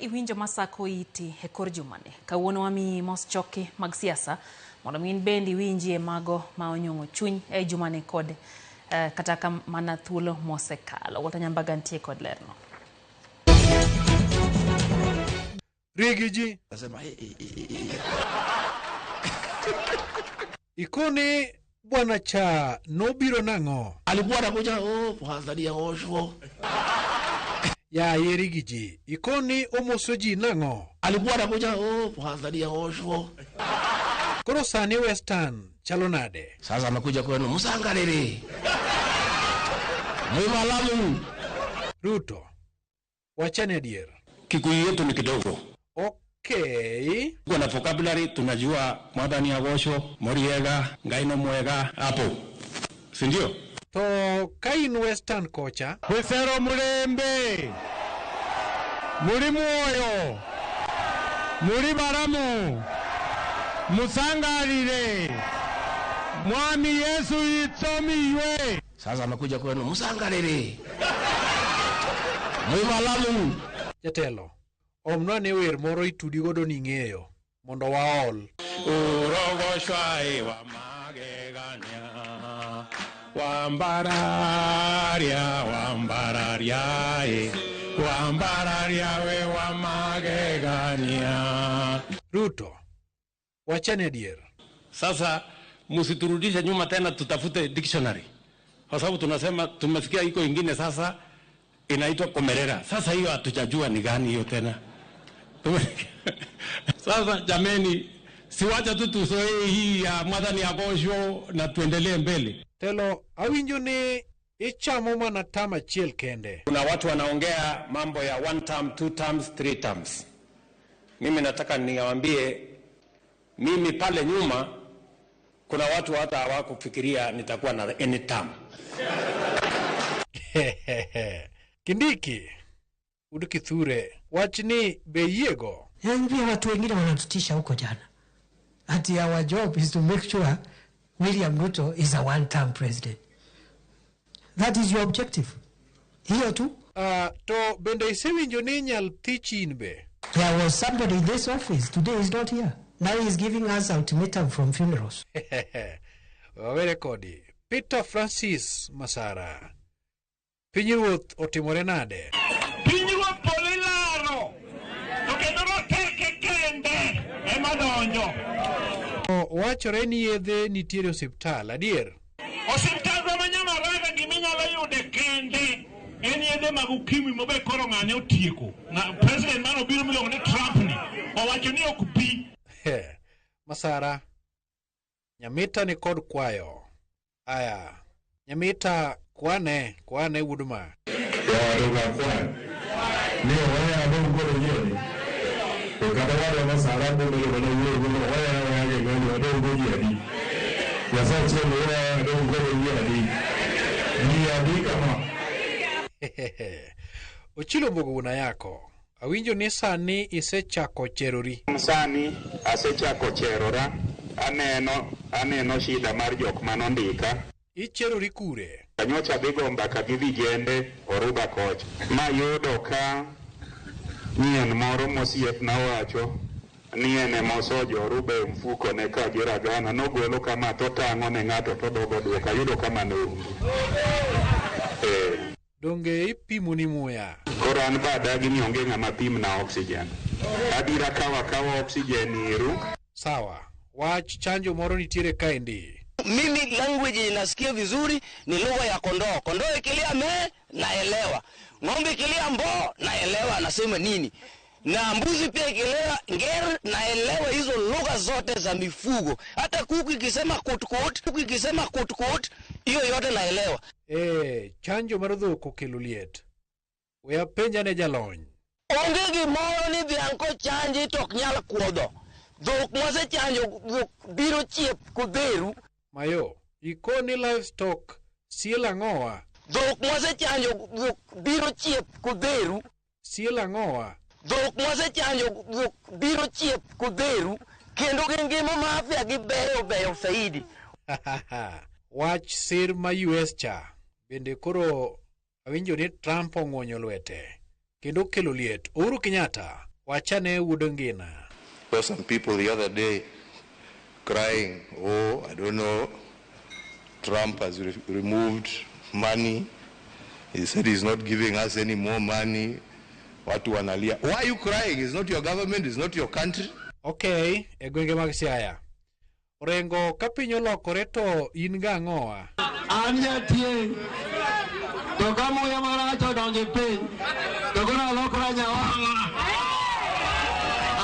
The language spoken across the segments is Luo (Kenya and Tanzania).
iwinjo masako iti e kor jumani. Kawuono wamiyi mos choki mag siasa mondo mi in bende iwinjie mago ma onyong'o chuny e jumani kod kata ka mana thuolo mosekalo. Walter Nyambaga nitie kod lerno. Rigiji. Nasema eh, eh, eh, eh. Ikoni bwana cha nobiro nang'o? Alikuwa anakuja oh, Tanzania osho. Yaye Rigiji, ikoni omoso ji nang'o? Alikuwa anakuja oh, Tanzania osho. Koro sani Western chalo nade? Sasa amekuja kwenu Musangalili. Mwimalamu. Ruto, wachane adier. Kikuyu yetu ni kidogo. Okay. Tuko na vocabulary tunajua mwathani agocwo, moriega, ngai no mwega hapo. Si ndio? To ka in Western kocha, Bwesero mulembe muli mwoyo muli balamu musangalile mwami Yesu yitsomiywe. Sasa amekuja kwenu Musangalili. Mwimalamu. Jatelo, omnwa ne wer moro itudi godo ni ing'eyo mondo waol. Urogoshwae wa magegania wambararia wambararia e wambararia we wa magegania. Ruto, wachane adier. Sasa msiturudishe nyuma tena, tutafute dictionary kwa sababu tunasema tumesikia iko ingine sasa inaitwa komerera. Sasa hiyo hatujajua ni gani hiyo tena. Sasa jameni, siwacha tu tuzoee hii ya mwathani agocwo na tuendelee mbele. Telo, awinjo ni ichamo mana tam achiel kende. Kuna watu wanaongea mambo ya one term, two terms, three terms. Mimi nataka niwaambie, mimi pale nyuma kuna watu hata hawakufikiria nitakuwa na any term. Kindiki, Wuod Kithure, wach ni be iyiego? Yaani pia watu wengine wanatutisha huko jana. Ati our job is to make sure William Ruto is a one-term president. That is your objective. Hiyo tu. To bende isewinjo ni inyal thich in be? There was somebody in this office. Today he's not here. Now he's giving us ultimatum from funerals. Wawere kodi. Peter Francis Masara. Pinyruoth otimore nade? Pinyruoth polo ilaro. To kendo roteke kende ema donjo. Wachore ni yedhe nitiere osiptal, adier? Osiptandwa ma Nyamaraga gima inyalo yude kende en yedhe mag ukimwi mobe koro ng'ane otieko. President mane obiro miluongo ni Trump ni owacho ni ok bi. Masara, Nyamita ni kod kwayo. Aya, Nyamita kwane, kwane wuod ma. Ni oweya adong' kod yieni. To kata wadwa Masara bende mana wuoyo godo oweya aweya gi ng'ani wadong' go ji adi. Nyasaye achiel oweya adong' godo ji adi. Ji adi kama. Ochilo Mbogo wuon Ayako. Awinjo ni sani isechako cherori. Sani asechako cherora. Aneno shida mar jok manondika. Icherori kure? Nyocha adhi go mbaka gi vijende Oruba kocha. Mayudo ka nyien moro mosiepna wacho ni en ema osojo Oruba e mfuko ne ka giragana nogolo kama to tang'o ne ng'ato to dogo duoko. Ayudo kama ne onge. Donge ipimo ni muya? Koro an ba adagi ni onge ng'ama pimna oxygen. Abiro akawo akawa oxygen iru. Sawa. Wach chanjo moro nitiere kaendi. Mimi language inasikia vizuri ni lugha ya kondoo. Kondoo ikilia me naelewa. Ng'ombe ikilia mbo naelewa anasema nini. Na mbuzi pia ikilia nger naelewa hizo lugha zote za mifugo. Hata kuku ikisema kut kut, kuku ikisema kut kut, hiyo yote naelewa. Chanjo mar dhok okelo liet. We apenja ne jalony. Onge gimoro ni dhiang' kochanji to ok nyal kuodho. Dhok mwasechanjo dhok biro chiep kodheru. Mayo, ikoni livestock siel ang'owa? Dhok mwasechanjo dhok biro chiep kodheru. Siel ang'owa? Dhok mwasechanjo dhok biro chiep kodheru. Kendo gi ngima ma afya gi beyo beyo saidi. Wach sir ma US cha bende koro awinjo ni Trump ong'wonyo lwete kendo okelo liet. Uhuru Kenyatta. Wachane wuod Ngina. Saw some people the other day crying, oh, I don't know, Trump has removed money. He said he's not giving us any more money. Watu wanalia. Why are you crying? It's not your government, it's not your country. Ok, e gwenge mag Siaya. Orengo ka piny olokore to in gang'owa? An jatieng' to ka muya marach odonjo e piny to koro alokora nyawang'a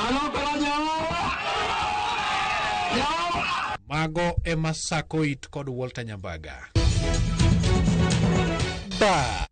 alokora nyawang'a nyawang'a. Mago ema sako it kod Walter Nyambaga. Ba.